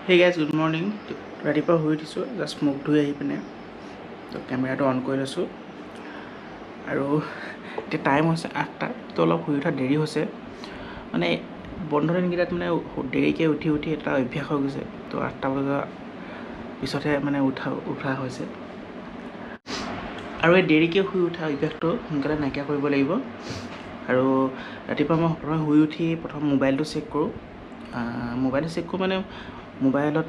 Hey guys, good morning. ৰাতিপুৱা শুই উঠিছোঁ, জাষ্ট মুখ ধুই আহি পিনে তো কেমেৰাটো অন কৰি লৈছোঁ। আৰু এতিয়া টাইম হৈছে 8টা, তো অলপ শুই উঠা দেৰি হৈছে। মানে বন্ধ দিনকেইটাত মানে দেৰিকৈ উঠি উঠি এটা অভ্যাস হৈ গৈছে। তো 8টা বজাৰ পিছতহে মানে উঠা হৈছে। আৰু এই দেৰিকৈ শুই উঠা অভ্যাসটো সোনকালে নাইকিয়া কৰিব লাগিব। আৰু ৰাতিপুৱা মই প্ৰথমে শুই উঠি প্ৰথম মোবাইলটো চেক কৰোঁ। মোবাইলটো চেক কৰোঁ মানে মোবাইলত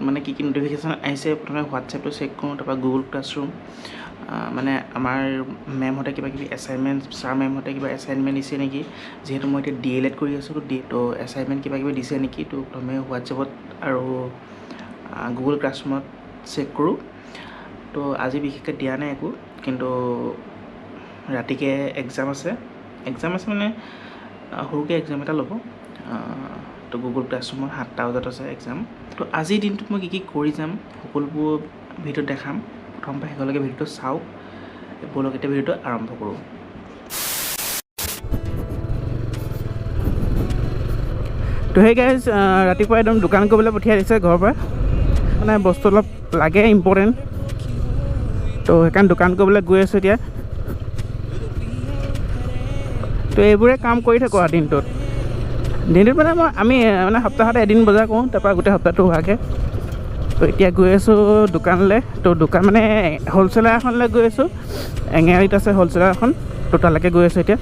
মানে কি কি ন'টিফিকেশ্যন আহিছে, প্ৰথমে হোৱাটছএপটো চেক কৰোঁ, তাৰপৰা গুগল ক্লাছৰুম, মানে আমাৰ মেমহঁতে কিবা কিবি এছাইনমেণ্ট, ছাৰ মেমহঁতে কিবা এছাইনমেণ্ট দিছে নেকি, যিহেতু মই এতিয়া ডি এল এড কৰি আছোঁ, তো এছাইনমেণ্ট কিবা কিবি দিছে নেকি, তো প্ৰথমে হোৱাটছএপত আৰু গুগল ক্লাছৰুমত চেক কৰোঁ। তো আজি বিশেষকৈ দিয়া নাই একো, কিন্তু ৰাতিকৈ এক্সাম আছে। এক্সাম আছে মানে সৰুকৈ এক্সাম এটা ল'ব। তো গুগল ক্লাছৰুমত 7টা বজাত আছে এক্সাম। তো আজিৰ দিনটোত মই কি কি কৰি যাম সকলোবোৰ ভিডিঅ'ত দেখাম। প্ৰথম পৰা শেষলৈকে ভিডিঅ'টো চাওক। ব'লক এতিয়া ভিডিঅ'টো আৰম্ভ কৰোঁ। তো সেই গাইজ, ৰাতিপুৱা একদম দোকান কৰিবলৈ পঠিয়াই দিছে ঘৰৰ পৰা, মানে বস্তু অলপ লাগে ইম্পৰ্টেণ্ট, তো সেইকাৰণে দোকান কৰিবলৈ গৈ আছোঁ এতিয়া। তো এইবোৰে কাম কৰি থাকোঁ আৰু দিনটোত। দিনটোত মানে আমি মানে সপ্তাহতে এদিন বজাৰ কৰোঁ, তাৰপৰা গোটেই সপ্তাহটো হোৱাকৈ। তো এতিয়া গৈ আছোঁ দোকানলৈ। তো দোকান মানে হ'লচেলাৰ এখনলৈ গৈ আছোঁ, এঙেৰালিত আছে হ'লচেলাৰ এখন, তো তালৈকে গৈ আছোঁ এতিয়া।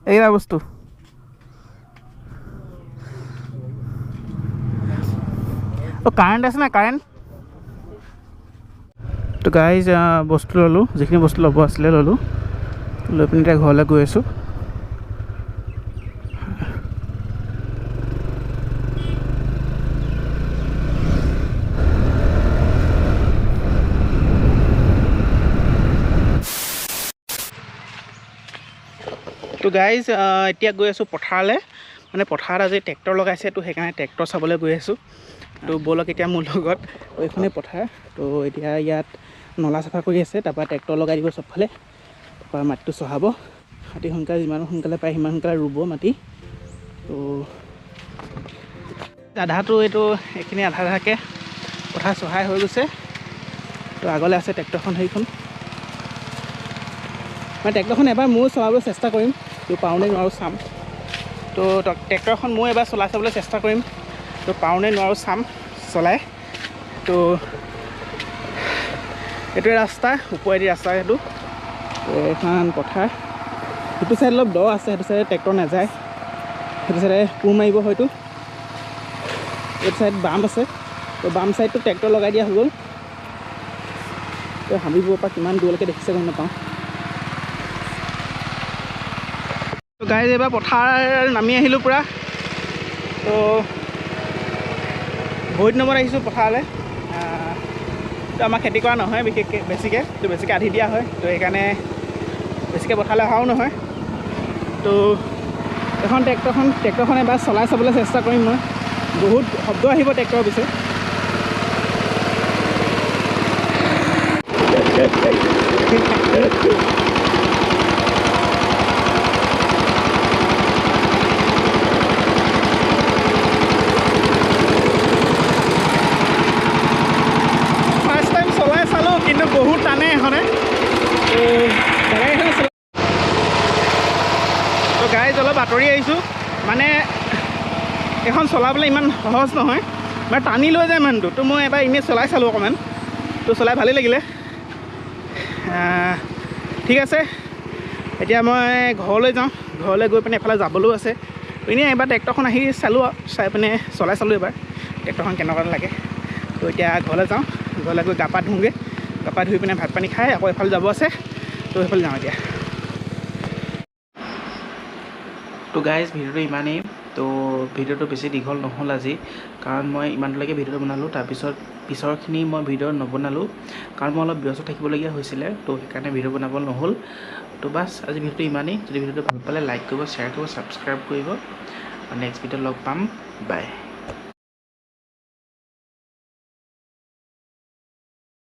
এইকেইটা বস্তু কাৰেণ্ট আছে নাই? কাৰেণ্ট। তো গাইজ, বস্তু ল'লোঁ, যিখিনি বস্তু ল'ব আছিলে ল'লোঁ, লৈ পিনে এতিয়া ঘৰলৈ গৈ আছোঁ। তো গাইজ, এতিয়া গৈ আছোঁ পথাৰলৈ। মানে পথাৰত আজি ট্ৰেক্টৰ লগাইছে, তো সেইকাৰণে ট্ৰেক্টৰ চাবলৈ গৈ আছোঁ। তো ব'লক এতিয়া মোৰ লগত। এইখনেই পথাৰ। তো এতিয়া ইয়াত নলা চাফা কৰি আছে, তাৰপৰা ট্ৰেক্টৰ লগাই দিব চবফালে, তাৰপৰা মাটিটো চহাব। অতি সোনকালে, যিমান সোনকালে পাৰে সিমান সোনকালে ৰুব মাটি। তো আধাটো এইটো এইখিনি আধা আধাকৈ পথাৰ চহাই হৈ গৈছে। তো আগলৈ আছে ট্ৰেক্টৰখন, সেইখন মানে ট্ৰেক্টৰখন এবাৰ ময়ো চলাবলৈ চেষ্টা কৰিম, তো পাৰোঁ নে নোৱাৰোঁ চাম। তো ট্ৰেক্টৰখন ময়ো এবাৰ চলাই চাবলৈ চেষ্টা কৰিম, তো পাৰোঁ নে নোৱাৰোঁ চাম চলাই। তো এইটোৱে ৰাস্তা, ওপৰেদি ৰাস্তা সেইটো। এইখন পথাৰ, সেইটো চাইড অলপ দ আছে, সেইটো চাইডে ট্ৰেক্টৰ নাযায়, সেইটো চাইডে কোৰ মাৰিব হয়তো। এইটো চাইড বাম আছে, তো বাম চাইডটো ট্ৰেক্টৰ লগাই দিয়া হৈ গ'ল। তো হাবিবোৰৰ পৰা কিমান দূৰলৈকে দেখিছে গম নাপাওঁ। তো গাইজ, এইবাৰ পথাৰ নামি আহিলোঁ পূৰা। তো বহুত দিনৰ মূৰত আহিছোঁ পথাৰলৈ। তো আমাৰ খেতি কৰা নহয় বিশেষকৈ, বেছিকৈ তো বেছিকৈ আধি দিয়া হয়, তো সেইকাৰণে বেছিকৈ পথাৰলৈ অহাও নহয়। তো এখন ট্ৰেক্টৰখন এবাৰ চলাই চাবলৈ চেষ্টা কৰিম মই। বহুত শব্দ আহিব ট্ৰেক্টৰৰ পিছে। কিন্তু বহুত টানে এখনে। তো গাইজ, অলপ আঁতৰি আহিছোঁ, মানে এখন চলাবলৈ ইমান সহজ নহয়, মানে টানি লৈ যায় মানুহটো। তো মই এবাৰ এনেই চলাই চালোঁ অকণমান, তো চলাই ভালেই লাগিলে। ঠিক আছে, এতিয়া মই ঘৰলৈ যাওঁ। ঘৰলৈ গৈ পিনে এফালে যাবলৈও আছে। এনেই এবাৰ ট্ৰেক্টৰখন আহি চালোঁ আৰু, চাই পিনে চলাই চালোঁ এবাৰ ট্ৰেক্টৰখন কেনেকুৱা লাগে। তো এতিয়া ঘৰলৈ যাওঁ, ঘৰলৈ গৈ গা পা ধুওঁগৈ, গা পা ধুই পিনে ভাত পানী খাই আকৌ এফালে যাব আছে, তো সেইফালে যাওঁ এতিয়া। তো গাইজ, ভিডিঅ'টো ইমানেই। তো ভিডিঅ'টো বেছি দীঘল নহ'ল আজি, কাৰণ মই ইমানলৈকে ভিডিঅ'টো বনালোঁ। তাৰপিছত পিছৰখিনি মই ভিডিঅ' নবনালোঁ, কাৰণ মই অলপ ব্যস্ত থাকিবলগীয়া হৈছিলে, তো সেইকাৰণে ভিডিঅ' বনাব নহ'ল। তো বাছ আজি ভিডিঅ'টো ইমানেই। যদি ভিডিঅ'টো ভাল পালে লাইক কৰিব, শ্বেয়াৰ কৰিব, ছাবস্ক্ৰাইব কৰিব। নেক্সট ভিডিঅ'ত লগ পাম। বাই।